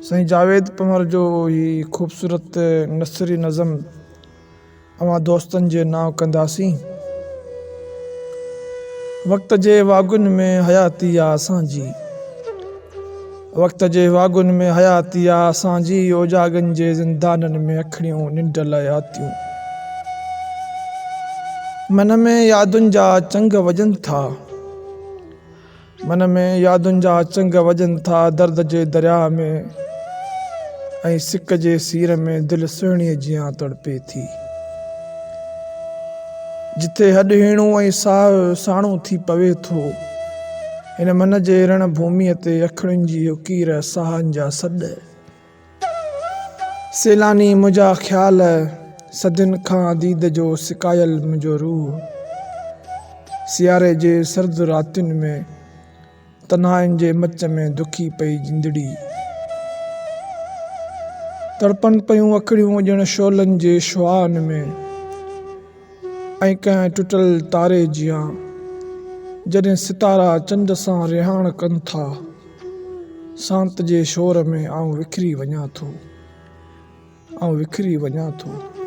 سائين جاويد پنهور جو هي خوبصورت نثري نظم اوهان دوستن جي نانء ڪنداسين. وقت جي واڳن ۾ حياتي آ اسان جي. وقت جي واڳن ۾ حياتي آ اسان جي اوجاڳن جي زندانن ۾ اکڙيون ننڊ لئه آتيون. من ۾ يادن جا چنگ وڄن ٿا. من ۾ يادن جا چنگ وڄن ٿا درد جي درياء ۾ ۽ سڪ جي سير ۾ دل سهڻيء جيان تڙپي ٿي. جتي هڏ هيڻو ۽ ساهه ساڻو ٿي پوي ٿو. هن من جي رڻ ڀوميء تي اکڙين جي اڪير ساهن جا سڏ. سيلاني منهنجا خيال، صدين کان ديد جو سڪايل منهنجو روح، سياري جي سرد راتين ۾، تنهائين جي مچ ۾ دکي پئي جندڙي. تڙپن پيون اکڙيون ڄڻ شعلن جي شعاعن ۾، ۽ ڪنهن ٽٽل تاري جيان، جڏهن ستارا چنڊ سان رهاڻ ڪن ٿا، سانت جي شور ۾ آئون وکري وڃان ٿو، آئون وکري وڃان ٿو.